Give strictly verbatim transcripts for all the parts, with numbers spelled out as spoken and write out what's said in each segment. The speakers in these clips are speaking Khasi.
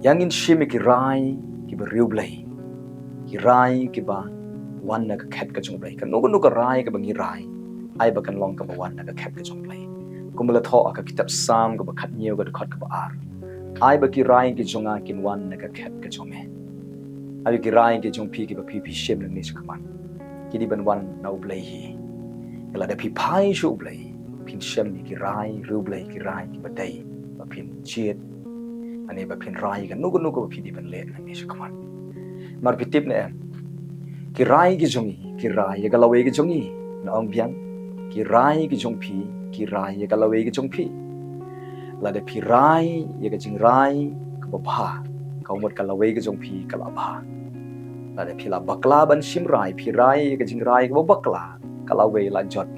Ïa ngin shim ïa ki rai kiba riewblei, ki rai kiba wan na ka khet ka jong U Blei. Kano kano ka rai kaba ngi rai, ai ba kan long kaba wan na ka khet ka jong U Blei. Kumba la thoh ha ka kitab Salm kaba khathynñiew ka dkhot kaba ar: Ai ba ki rai ki jong nga kin wan na ka khet ka jong me. Ai ba ki rai ki jong phi kiba phi phi shim nangne shakhmat, ki dei ban wan na U Blei hi. Lada phi phai sha U Blei, phin shem ïa ki rai riewblei, ki rai kiba dei ba phin jied, lane ba phin rai kano kano kaba phi dei ban leh nangne shakhmat. Namar phi tip ne em, ki rai ki jong ngi ki rai ïa ka lawei ka jong ngi. Nga ong biang, ki rai ki jong phi ki rai ïa ka lawei ka jong phi. Lada phi rai ïa ka jingrai kaba bha, ka mut ka lawei ka jong phi ka la bha. Lada phi la bakla ban shim rai, phi rai ïa ka jingrai kaba bakla, ka lawei la jot.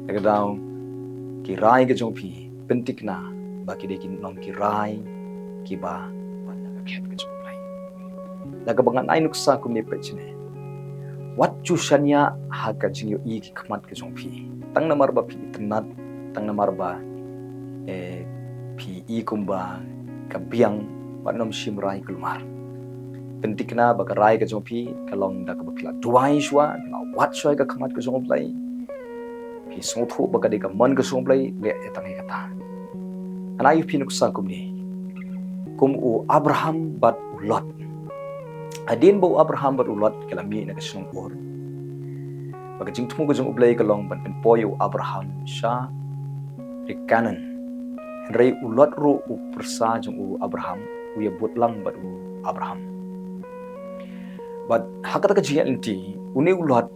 Te ka daw, ki rai ka jong phi, pynthikna ba ki dei kin long ki rai kiba wan na ka khet ka jong U Blei. Da kaba ngan ai nuksa kumne, peit shane. Wat ju shaniah ha ka jingïohi ki khmat ka jong phi. Tang namar ba phi itynnad, tang namar ba, eh, phi i kumba ka biang, wat nym shim rai kulmar. Pynthikna ba ka rai ka jong phi ka long da kaba phi la duwai shuwa, phi la wad shuwa ïa ka khmat ka jong U Blei. Phi sngewthuh ba ka dei ka mon ka jong U Blei, leh ïa tang ïa kata. Ngan ai ïa phi nuksa kumne. Kum u Abraham bad u Lot. Hadien ba u Abraham bad u Lot ki la mih na ka shnong Ur, ba ka jingthmu ka jong U Blei ka long ban pynpoi ïa u Abraham sha ri Kanaan. Hynrei u Lot ruh u pyrsa jong u Abraham, u ïabud lang bad u Abraham. Bad ha kata ka jingïaid lynti, une u Lot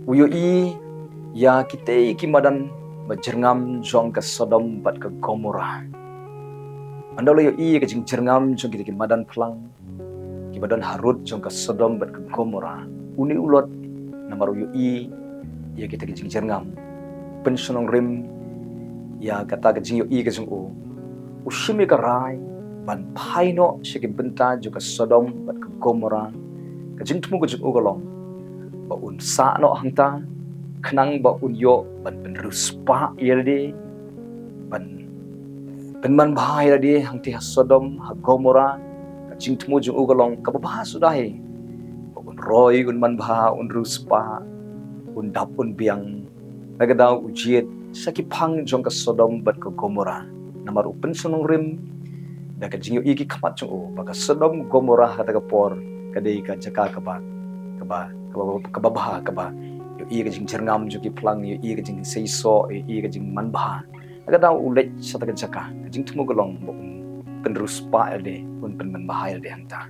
u ïohi ïa kitei ki madan ba jyrngam jong ka Sodom bad ka Gomorrah. Ynda u la ïohi ïa ka jingjyrngam jong kitei ki madan phlang kiba don harud jong ka Sodom bad ka Gomorrah, une u Lot, namar u ïohi ïa kita ki jingjyrngam, pynshnong rim ïa kata ka jingïohi ka jong u, u shim ïa ka rai ban phai noh sha ki bynta jong ka Sodom bad ka Gomorrah. Ka jingthmu ka jong u ka long ba un sah noh hangta, khnang ba un ïoh ban pynriewspah ïa lade, ban pynmanbha ïa lade hangtei ha Sodom, ha Gomorrah. Ka jingthmu jong u ka long kaba bha suda hi, ba un roi, un manbha, un riewspah, un dap, un biang. Na ka daw u jied sha ki phang jong ka Sodom bad ka Gomorrah, namar u pynshnong rim da ka jingïohi ki khmat jong u ba ka Sodom Gomorrah kata ka por ka dei ka jaka kaba, kaba, kaba, kaba bha, kaba ïohi ka jingjyrngam jong ki phlang, ïohi ka jingseisoh, ïohi ka jingmanbha. Na ka daw u leit sha kata ka jaka, ka jingthmu ka long ba un pynriewspah ïa lade, un pynmanbha ïa lade hangta.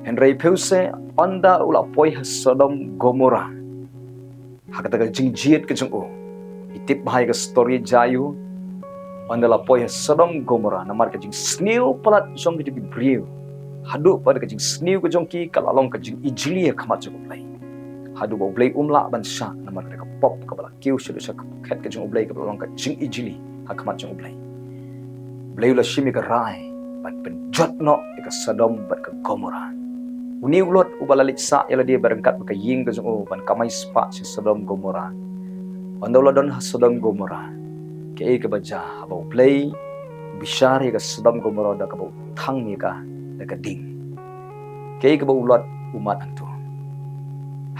Hynrei phi sngewthuh, ynda u la poi ha Sodom Gomorrah, ha kata ka jingjied ka jong u, i tip bha ïa ka story jong u. Ynda la poi ha Sodom Gomorrah, namar ka jingsniew palat jong ki briew, haduh pat ka jingsniew ka jong ki ka la long ka jingijli ha khmat jong U Blei. Haduh ba U Blei um lah ban shah, namar ka pop kaba la kiew shaduh sha ka khet ka jong U Blei, kaba la long ka jingijli ha khmat jong U Blei. U Blei u la shim ïa ka rai ban pynjot noh ïa ka Sodom bad ka Gomorrah. Une u Lot uba la leit sah ïa lade ba ryngkat bad ka ïing ka jong u ban kamai spah sha Sodom Gomorrah, ynda u la don ha Sodom Gomorrah, kaei kaba jia? Haba U Blei u bishar ïa ka Sodom Gomorrah da kaba u thang ïa ka da ka ding. Kaei kaba u Lot u mad hangto?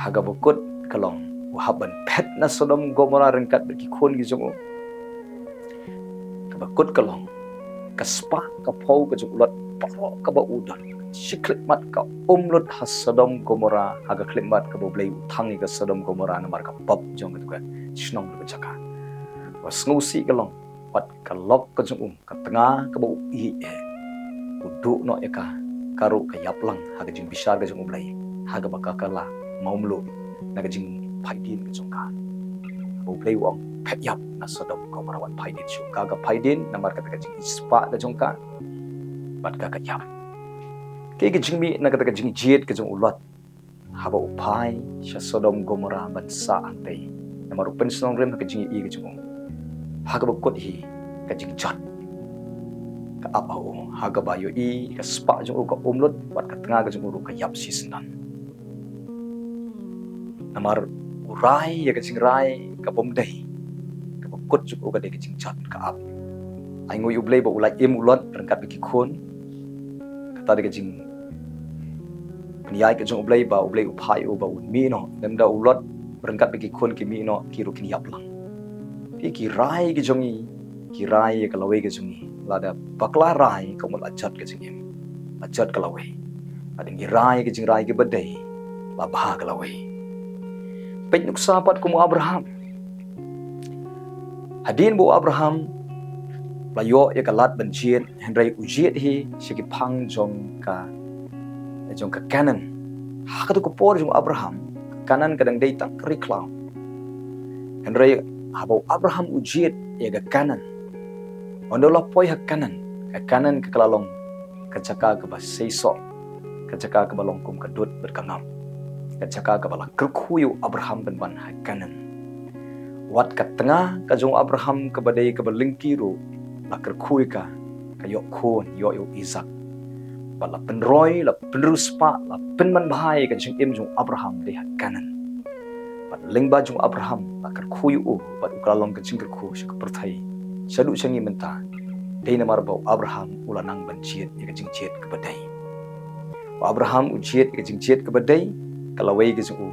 Ha kaba kut ka long, u hap ban phet na Sodom Gomorrah ryngkat bad ki khun ki jong u. Kaba kut ka long, ka spah ka phew ka jong u Lot baroh kaba u don, shi khyllipmat ka um lut ha Sodom Gomorrah, ha ka khyllipmat kaba U Blei u thang ïa ka Sodom Gomorrah namar ka pop jong kata ka shnong, kata ka jaka. Kaba sngewsih ka long, wat ka lok ka jong u, ka tnga kaba u ïeh, u duh noh ïa ka, ka ruh ka ïap lang ha ka jingbishar ka jong U Blei, ha kaba ka, ka la mawmluh na ka jingphaidien ka jong ka. Haba U Blei u ong, phet ïap na Sodom Gomorrah, wat phaidien shuh. Ka, ka phaidien namar kata ka jingspah ka jong ka, bad ka, ka ïap. Kaei ka jingmih na kata ka jingjied ka jong u Lot haba u phai sha Sodom Gomorrah ban sah hangtei, namar u pynshnong rim ha ka jingïohi ka jong u? Ha kaba kut hi, ka jingjot ka ap ha u, ha kaba u ïohi ka spah jong u ka um lut, bad ka tnga ka jong u ruh ka ïap shisyndon. Namar u rai ïa ka jingrai kabym dei, kaba kut jong u ka dei ka jingjot ka ap. Ainguh ïa U Blei ba u la im u Lot ryngkat bad ki khun. Kata dei ka jing pynïaid ka jong U Blei ba U Blei u phah ïa u ba un mih noh. Lymda u Lot ryngkat bad ki khun ki mih noh, ki ruh kin ïap lang. Phi, ki rai ki jong ngi, ki rai ïa ka lawei ka jong ngi. Lada bakla rai ka mut la jot ka jingim, la jot ka lawei. Lada ngi rai ka jingrai kaba dei, la bha ka lawei. Peit nuksa pat kum u Abraham. Hadien ba u Abraham la ïoh ïa ka lad ban jied, hynrei u jied hi sha ki phang jong ka, jong ka Kanaan. Ha katu ka por jong u Abraham, ka Kanaan ka dang dei tang ka ri khlaw. Hynrei haba u Abraham u jied ïa ka Kanaan, ynda u la poi ha Kanaan, ka Kanaan ka la long ka jaka kaba seisoh, ka jaka kaba long kum ka dud bad ka ngam, ka jaka kaba la kyrkhu ïa u Abraham pynban ha Kanaan. Wat ka tnga ka jong u Abraham kaba dei kaba lyngkhi ruh la kyrkhu ïa ka, ka ïoh khun, ïoh ïa u Isaak. Bad la pynroi, la pynriewspah, la pynman bha ïa ka jingim jong u Abraham dei ha Kanaan. Bad lyngba jong u Abraham la kyrkhu ïa u, bad u ka la long ka jingkyrkhu sha ka pyrthei shaduh sha ngi mynta. Dei namar ba u Abraham u la nang ban jied ïa ka jingjied kaba dei. U Abraham u jied ïa ka jingjied kaba dei, ka lawei ka jong u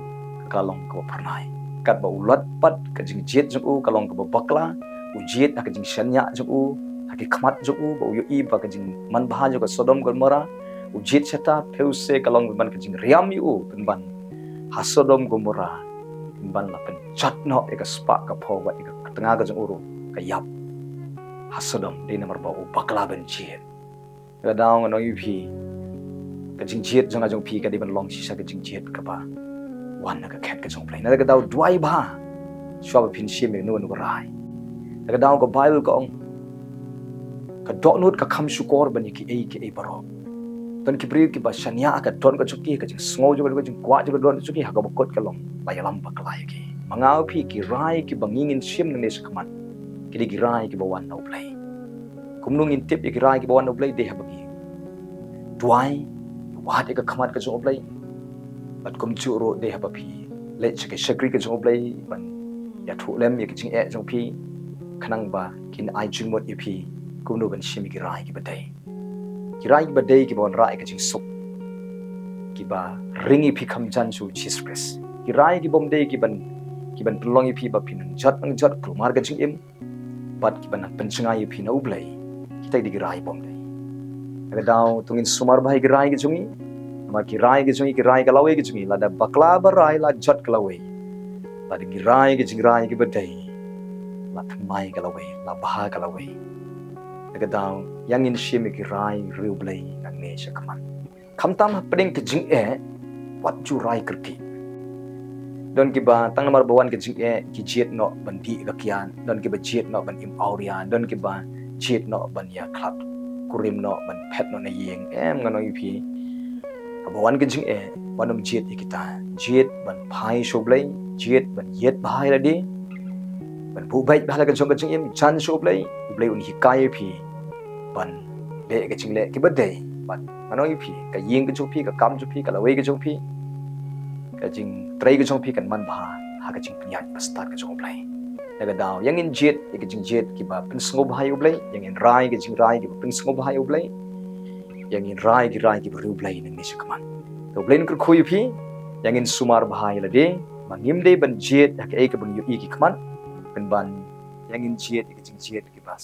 ka la long kaba phyrnai. Katba u Lot pat ka jingjied jong u ka long kaba bakla, u jied ha ka jingshaniah jong u, ha ki khmat jong u, ba u ïohi ba ka jingman bha jong ka Sodom Gomorrah, u jied shata, phi, u se ka long pynban ka jingriam ïa u pynban ha Sodom Gomorrah, pynban la pynjot noh ïa ka spah ka phew bad ïa ka tnga ka jong u ruh ka ïap ha Sodom, dei namar ba u bakla ban jied. Lada nga ong ïa phi, ka jingjied jong nga jong phi ka dei ban long shisha ka jingjied kaba wan na ka khet ka jong U Blei. Na kata ka daw duwai bha shuwa ba phin shim ïa kano kano ka rai. Na kata ka daw ka Baibl ka ong, ka dohnud ka kham shukor ban ïa kiei kiei baroh. Don ki briew kiba shaniah ha ka dohnud ka jong ki, ka jingsngew jong ka, ka jingkwah jong ka dohnud ka jong ki, ha kaba kut ka long la ïalam bakla ïa ki. Ma nga u phi, ki rai kiba ngi ngin shim nangne shakhmat, ki dei ki rai kiba wan na U Blei. Kumno ngin tip ïa ki rai kiba wan na U Blei? Dei haba ngi duwai, wad ïa ka khmat ka jong U Blei. Bad kumjuh ruh dei haba phi leit sha ki shakri ka jong U Blei ban ïathuh lem ïa ki jingeh jong phi, khnang ba kin ai jingmut ïa phi kumno ban shim ïa ki rai kiba dei. Ki rai kiba dei kiba wanrah ïa ka jingsuk, kiba ring ïa phi kham jan sha U Jisu Khrist. Ki rai ki bym dei ki ban, ki ban pynlong ïa phi ba phin nang jot nang jot kulmar ka jingim, bad kiba nang pynjngai ïa phi na U Blei. Kita ki dei ki rai bym dei. Na kata ka daw to ngin sumar bha ïa ki rai ki jong ngi. Namar ki rai ki jong ngi ki rai ka lawei ka jong ngi. Lada bakla ba rai la jot ka lawei. Lada ngi rai ka jingrai kiba dei, la thymmai ka lawei, la bha ka lawei. Na kata ka daw ïa ngin shim ïa ki rai riewblei nangne shakhmat. Khamtam hapdeng ka jingeh, wat ju rai kyrkieh. Don kiba tang namar ba wan ka jingeh ki jied noh ban dih ka kiad, don kiba jied noh ban im awria, don kiba jied noh ban ïakhlad kurim noh, ban phet noh na ïing. Em, ngan ong ïa phi, haba wan ka jingeh, wat nym jied ïa kita. Jied ban phai sha U Blei, jied ban ïeit bha ïa lade, ban buh beit bha la ka jong ka jingim jan sha U Blei. U Blei un hikai ïa phi ban leh ka jingleh kiba dei. Bad ngan ong ïa phi, ka ïing ka jong phi, ka kam jong phi, ka lawei ka jong phi, ka jingtrei ka jong phi kan man bha ha ka jingpynïaid bastad ka jong U Blei. Na kata ka daw ïa ngin jied ïa ka jingjied kiba pynsngewbha ïa U Blei, ïa ngin rai ka jingrai kiba pynsngewbha ïa U Blei, ïa ngin rai ki rai kiba riewblei nangne shakhmat. To U Blei un kyrkhu ïa phi, ïa ngin sumar bha ïa lade, ba ngim dei ban jied ha kaei kaba ngi ïohi ki khmat, pynban ïa ngin jied ïa ka jingjied kiba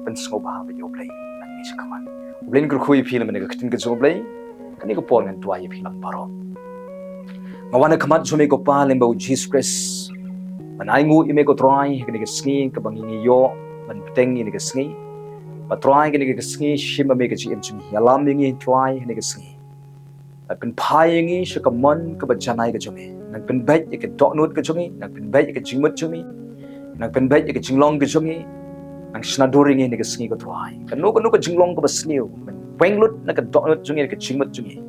pynsngewbha bad ïa U Blei nangne shakhmat. U Blei un kyrkhu ïa phi lem na ka ktien ka jong U Blei. Kane ka por ngan duwai ïa phi lang baroh. Nga wan ha khmat jong me ko Pa lyngba U Jisu Khrist. Ban ainguh ïa me ko Trai ha kane ka sngi kaba ngi ngi ïoh ban bteng ïa kane ka sngi. Ba Trai kane ka sngi shim ma me ka jingim jong ngi. Ïalam ïa ngi Trai ha kane ka sngi. Nang pynphai ïa ngi sha ka mon kaba janai ka jong me. Nang pynbeit ïa ka dohnud ka jong ngi, nang pynbeit ïa ka jingmut jong ngi, nang pynbeit ïa ka jinglong ka jong ngi. Nang shna dur ïa ngi ha kane ka sngi ko Trai. Kano kano ka jinglong kaba sniew, nang pynlut na ka dohnud jong ngi, na ka jingmut jong ngi.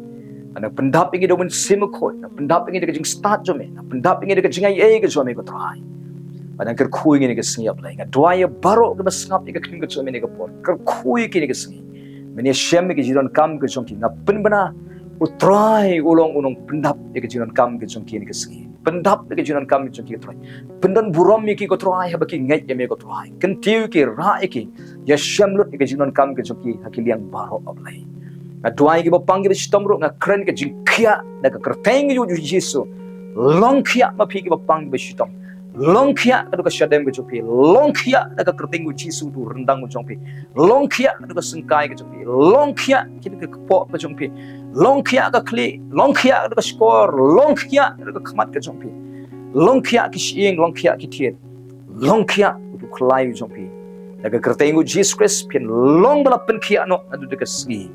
Nang pyndap ïa ngi da U Mynsiem Bakhuid, nang pyndap ïa ngi da ka jingstad jong me, nang pyndap ïa ngi da ka jingaiei ka jong me ko Trai. Bad nang kyrkhu ïa ngi ha kane ka sngi A Blei. Nga duwai ïa baroh kiba sngap ïa ka ktien ka jong me ha kane ka por. Kyrkhu ïa ki ha kane ka sngi. Men ïashem ïa ka jingdonkam ka jong ki. Nga pynbna, U Trai u long u nongpyndap ïa ka jingdonkam ka jong ki ha kane ka sngi. pyndap ïa ka jingdonkam ka jong ki, ko Trai. Pyndon burom ïa ki, ko Trai, haba ki ngeit ïa me, ko Trai. Kyntiew ki, rah ïa ki, ïashem lut ïa ka jingdonkam ka jong ki ha ki liang baroh, A Blei. Nga duwai ïa ki bapang ki bashitom ruh, nga kren ka jingkhiah da ka kyrteng ka jong u Jisu. Long khiah ma phi ki bapang ki bashitom. Long khiah ka dei ka shadem ka jong phi. Long khiah da ka kyrteng u Jisu, utu u ryndang u jong phi. Long khiah ka dei ka syngkai ka jong phi. Long khiah ka dei ka kpoh ka jong phi. Long khiah ka khlieh. Long khiah ka dei ka shkor. Long khiah ka dei ka khmat ka jong phi. Long khiah ki shyieng, long khiah ki thied. Long khiah utu u khlai u jong phi. Da ka kyrteng u Jisu Khrist phin long ba la pynkhiah noh naduh da ka sngi.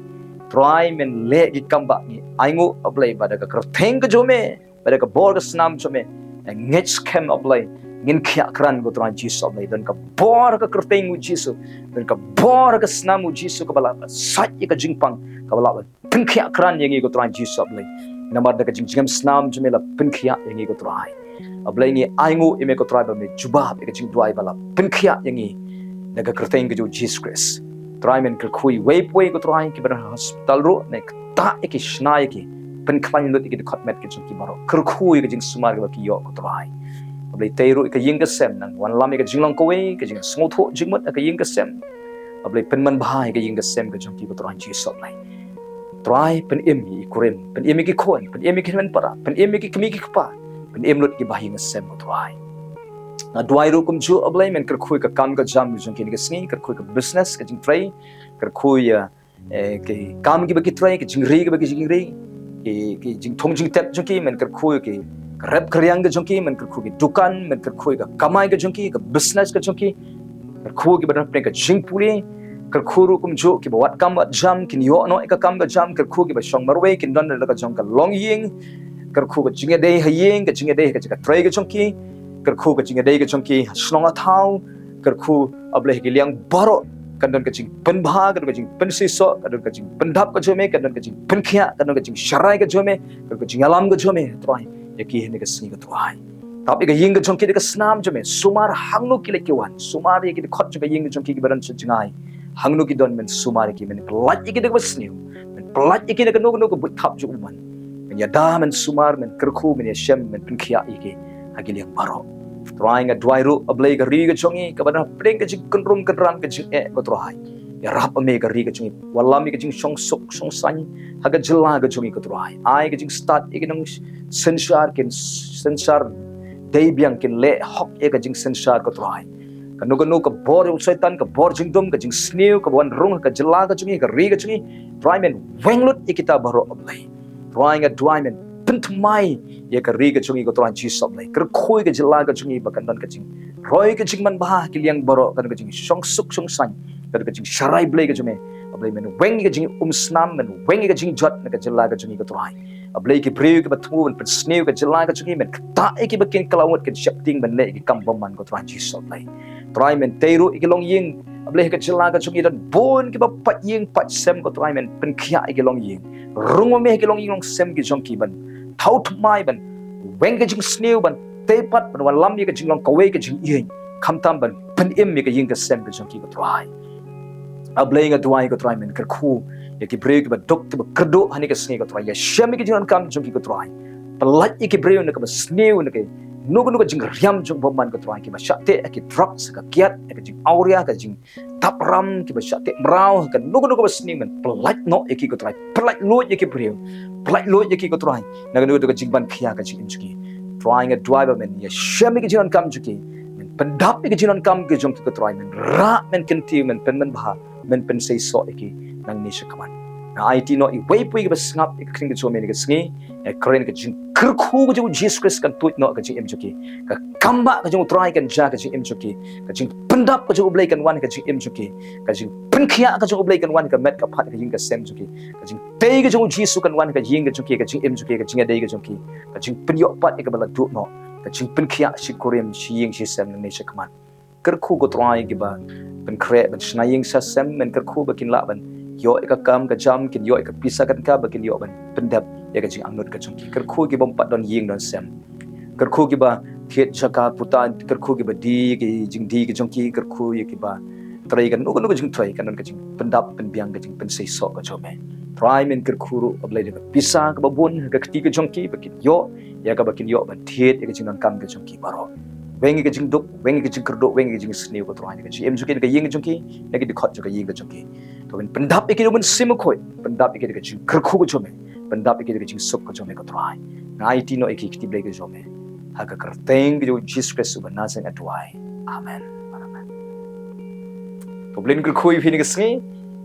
Trai, men leh ki kam ba ngi ainguh, A Blei, ba da ka kyrteng ka jong me, ba da ka bor ka snam jong me, ngeit skhem, A Blei, ngin khiah krat, ko Trai Jisu, A Blei. Don ka bor ka kyrteng u Jisu, don ka bor ka snam u Jisu, kaba la sait ïa ka jingpang, kaba la pynkhiah krat ïa ngi, ko Trai Jisu, A Blei. Namar da ka jingjngem snam jong me la pynkhiah ïa ngi, ko Trai. A Blei, ngi ainguh ïa me, ko Trai, ba me jubab ïa ka jingduwai ba la pynkhiah ïa ngi da ka kyrteng ka jong u Jisu Khrist. Trai, men kyrkhu ïa uwei pa uwei, ko Trai, kiba don ha hospital ruh, men ktah ïa ki, shna ïa ki, pynkhlaiñ lut ïa ki dkhot met ka jong ki baroh. Kyrkhu ïa ka jingsumar kaba ki ïoh, ko Trai. A Blei, tei ruh ïa ka ïing ka sem, nang wanlam ïa ka jinglong kawei, ka jingsngewthuh jingmut ha ka ïing ka sem. A Blei, pynman bha ïa ka ïing ka sem ka jong ki, ko Trai Jisu, A Blei. Trai, pynim ïa i kurim, pynim ïa ki khun, pynim ïa ki hynmen para, pynim ïa ki kmie ki kpa, pynim lut ïa ki bahaïing hasem, ko Trai. Nga duwai ruh kumjuh, A Blei, men kyrkhu ïa ka kam ka jam ka jong ki ha kine ki sngi, kyrkhu ïa ka business, ka jingtrei, kyrkhu ïa, eh, ki kam kiba ki trei, ki jingri kiba ki jingri, ki, ki jingthung jingtep jong ki, men kyrkhu ïa ki, ka rep ka riang ka jong ki, men kyrkhu ïa ki dukan, men kyrkhu ïa ka kamai ka jong ki, ka business ka jong ki, kyrkhu kiba don hapdeng ka jingpule, kyrkhu ruh kumjuh kiba wad kam wad jam, kin ïoh noh ïa ka kam ka jam, kyrkhu kiba shong marwei, kin don da la ka jong ka longïing, kyrkhu ka jingïadei ha ïing, ka jingïadei ha ka jaka trei ka jong ki, kyrkhu ka jingïadei ka jong ki ha shnong ha thaw, kyrkhu, A Blei, ha ki liang baroh, kan don ka jingpynbha, kan don ka jingpynseisoh, kan don ka jingpyndap ka jong me, kan don ka jingpynkhiah, kan don ka jingsharai ka jong me, kan don ka jingïalam ka jong me, Trai, ïa ki ha kine ki sngi, ko Trai. Tap ïa ka ïing ka jong ki da ka snam jong me, sumar hangno ki leit ki wan, sumar ïa ki dkhot jong ka ïing ka jong ki kiba don sha jngai. Hangno ki don, men sumar ïa ki, men pyllait ïa ki da kaba sniew, men pyllait ïa ki da kano kano ka buit thap jong u mon. Men ïada, men sumar, men kyrkhu, men ïashem, men pynkhiah ïa ki ha ki liang baroh. Trai, nga duwai ruh, A Blei, ka ri ka jong ngi, kaba don hapdeng ka jingkynrum kynran, ka jingeh, ko Trai. Ïarap, A Blei, ka ri ka jong ngi, wallam ïa ka jingshongsuk shongsaiñ ha ka jylla ka jong ngi, ko Trai. Ai ka jingstad ïa ki nongsynshar, kin synshar dei biang, kin leh hok ïa ka jingsynshar, ko Trai. Kano kano ka bor u Soitan, ka bor jingdum, ka jingsniew kaba wan rung ha ka jylla ka jong ngi, ka ri ka jong ngi, Trai, men weng lut ïa kita baroh, A Blei. Trai, nga duwai, men pynthymmai ïa ka ri ka jong ngi, ko Trai Jisu, A Blei. Kyrkhu ïa ka jylla ka jong ngi ba kan don ka jingroi ka jingmanbha ha ki liang baroh, kan don ka jingshongsuk shongsaiñ, kan don ka jingsharai Blei ka jong me, A Blei. Men weng ïa ka jingumsnam, men weng ïa ka jingjot na ka jylla ka jong ngi, ko Trai. A Blei, ki briew kiba thmu ban pynsniew ka jylla ka jong ngi, men ktah ïa ki ba kin kylla ngut, kin sheptieng ban leh ïa ki kam bymman, ko Trai Jisu, A Blei. Trai, men tei ruh ïa ki longïing, A Blei, ha ka jylla ka jong ngi don bun kiba pait ïing pait sem, ko Trai, men pynkhiah ïa ki longïing. Rung ma me ha ki longïing longsem ki jong ki, ban thaw thymmai, ban weng ka jingsniew, ban tei pat, ban wallam ïa ka jinglong kawei ka jingïeit, khamtam ban pynim ïa ka ïing ka sem ka jong ki, ko Trai. A Blei, nga duwai, ko Trai, men kyrkhu ïa ki briew kiba duk, kiba kyrduh ha kine ki sngi, ko Trai. Ïashem ïa ka jingdonkam jong ki, ko Trai. Pyllait ïa ki briew na kaba sniew, na kano kano ka jingriam jong u bymman, ko Trai, kiba shah teh ha ki drugs, ha ka kiad, ha ka jingawria, ha ka jingtapram, kiba shah teh mraw ha kano kano kaba sniew, men pyllait noh ïa ki, ko Trai. Pyllait luid ïa ki briew, pyllait luid ïa ki, ko Trai, na kano kano ka jingban khia ka jingim jong ki. Trai, nga duwai ba men ïashem ïa ka jingdonkam jong ki, men pyndap ïa ka jingdonkam ka jong ki, ko Trai, men rah, men kyntiew, men pynman bha, men pynseisoh ïa ki nangne shakhmat. Nga aiti noh ïa uwei pa uwei kiba sngap ïa ka ktien ka jong me ha kine ki sngi. Nga kren, ka jingkyrkhu ka jong u Jisu Khrist kan tuid noh ha ka jingim jong ki. Ka kam bah ka jong u Trai kan jia ha ka jingim jong ki. Ka jingpyndap ka jong u Blei kan wan ha ka jingim jong ki. Ka jingpynkhiah ka jong u Blei kan wan ha ka met ka phad, ha ka ïing ka sem jong ki. Ka jingtei ka jong u Jisu kan wan ha ka ïing ka jong ki, ha ka jingim jong ki, ha ka jingïadei ka jong ki. Ka jingpynïoh pat ïa kaba la duh noh. Ka jingpynkhiah shi kurim, shi ïing shi sem nangne shakhmat. Kyrkhu, ko Trai, ïa kiba pynkhreh ban shna ïing shna sem, men kyrkhu ba kin lah ban ïoh ïa ka kam ka jam, kin ïoh ïa ka pisa ka tyngka ba kin ïoh ban pyndep ïa ka jingangnud ka jong ki. Kyrkhu ïa kiba ym pat don ïing don sem. Kyrkhu ïa kiba thied jaka puta, kyrkhu ïa kiba die ïa ki jingdie ka jong ki, kyrkhu ïa kiba trei kano kano ka jingtrei, kan don ka jingpyndap pynbiang, ka jingpynseisoh ka jong me. Trai, men kyrkhu ruh, A Blei, da ka pisa kaba bun ha ka kti ka jong ki, ba kin ïoh ïa kaba kin ïoh ban thied ïa ka jingdonkam ka jong ki baroh. Weng ïa ka jingduk, weng ïa ka jingkyrduh, weng ïa ka jingsniew, ko Trai, ha ka jingim jong ki, ha ka ïing ka jong ki, ha ki dkhot jong ka ïing ka jong ki. To ngin pyndap ïa ki da u Mynsiem Bakhuid, pyndap ïa ki da ka jingkyrkhu ka jong me, pyndap ïa ki da ka jingsuk ka jong me, ko Trai. Nga aiti noh ïa ki ha ka kti blei ka jong me, ha ka kyrteng ka jong u Jisu Khrist uba na seng nga duwai. Amen. Amen. To U Blei un kyrkhu ïa phi ha kane ka sngi.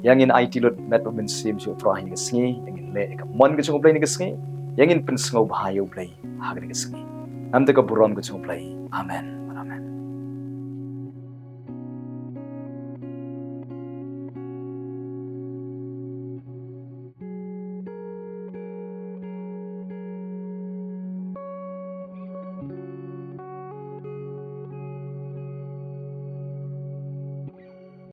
Ïa ngin aiti lut met bad mynsiem sha U Trai ha kane ka sngi. Ïa ngin leh ïa ka mon ka jong U Blei ha kane ka sngi. Ïa ngin pynsngewbha ïa U Blei ha kane ka sngi. Namar ka burom ka jong U Blei. Amen.